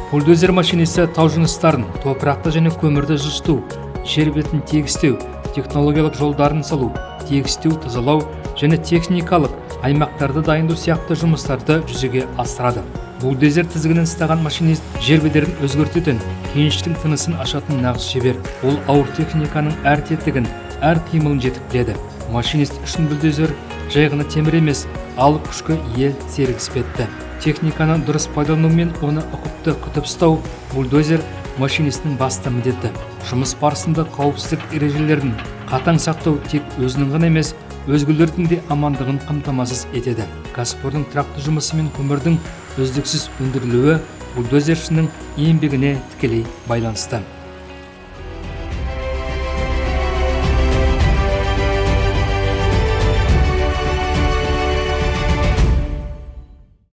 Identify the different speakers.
Speaker 1: Бульдозер машинисі тау жыныстарын, топырақты және көмірді жылжыту, жер бетін тегістеу, технологиялық жолдарын салу, тегістеу, тазалау және техникалық аймақтарды дайындау сияқты жұмыстарды жүзеге асырады. Бульдозер тізгінін ұстаған машинист жер бедерін өзгертетін, кеніштің тынысын ашатын нағыз шебер. Ол ауыр техниканың әр тетігін, әр қимылын жетік біледі. Машинист үшін бульдозер жай ғана темір емес, алып күшке ие серік іспетті. Техниканы дұрыс пайдалану мен оны ұқыпты күтіп ұстау – бульдозер машинистінің басты міндеті. Жұмыс барысында қауіпсіздік ережелерін қатаң сақтау тек өзінің ғана емес, өзгелердің де амандығын қамтамасыз етеді. Кәсіпорынның тұрақты жұмысы мен көмірдің үздіксіз өндірілуі бульдозершінің еңбегіне тікелей байланысты.